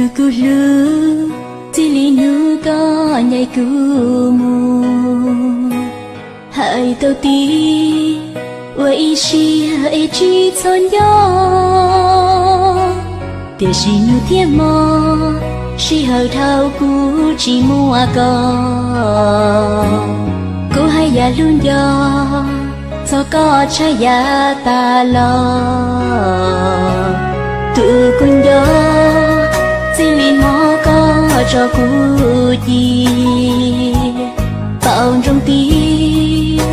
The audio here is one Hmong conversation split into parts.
Tus kuv hlub, txij li hnub koj ncaim kuv mus, hais tau tias ua ib siab es tsis txhob nco. Tiam sis hnub thiab hmo, sij hawm dhau kuv tsis muaj koj. Kuv haj yam hlub nco txog koj tshaj yav tas los. Tus kuv nco, txij li hnub koj tso kuv ci, paub ntsoov tias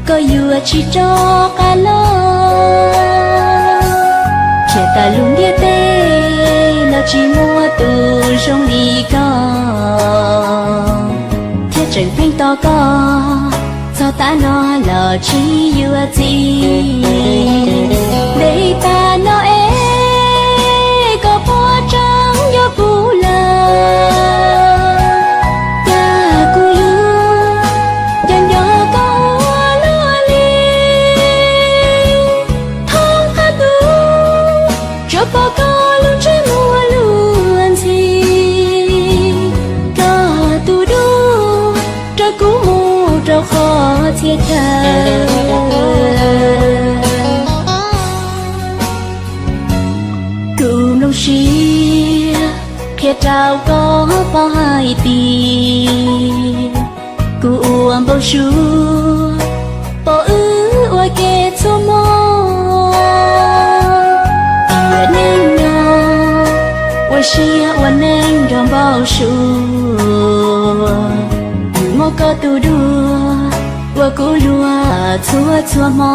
koj yuav tsis rov qab los. Tshiab tas lub ntiaj teb los tsis muaj tus zoo li koj, thiab tseem pheej tos koj txog tav no los tsis yuav txim. Ntev tas no es koj puas tseem nco kuv lawm? Cas kuv yuav nco nco koj ua luaj li, thoob qab ntuj tsuas pom koj lub ntsej muag luag ntxhi. Koj tus duab raws kuv mus rau qhov txhia chaw. Kuv mloog siab qhia rau koj paub hais tias kuv ua npau suav pom wb ua ke txhua hmo. Tiam neej no ua siab ua neej nrog npau suav, nws muab koj tus duab ua kuv luag txhua txhua hmo.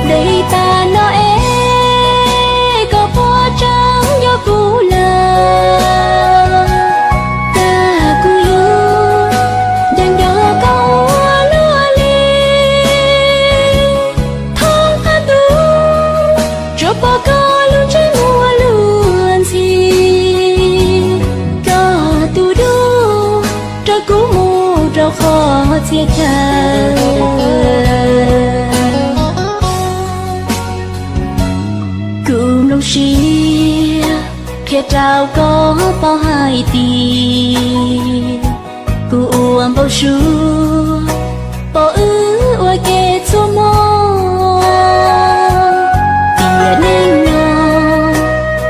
Ntev tas no es koj puas tseem nco kuv lawm? Cas kuv yuav nco nco koj ua luaj li, thoob qab ntuj tsuas pom koj lub ntsej muag luag ntxhi. Koj tus duab raws kuv mus rau qhov txhia chaw. Kuv mloog siab qhia rau koj paub hais tias kuv ua npau suav pom wb ua ke txhua hmo. Tiam neej no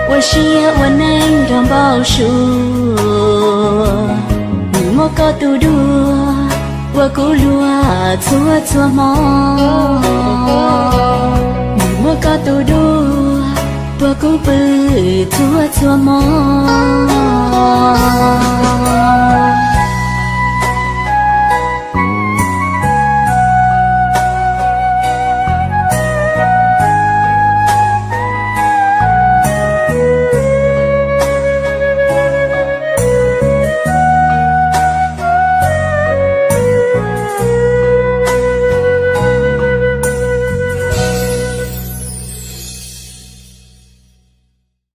ua siab ua neej nrog npau suav, nws muab koj tus duab ua kuv luag txhua txhua hmo. Nws muab koj tus duab ua kuv pw txhua txhua hmo.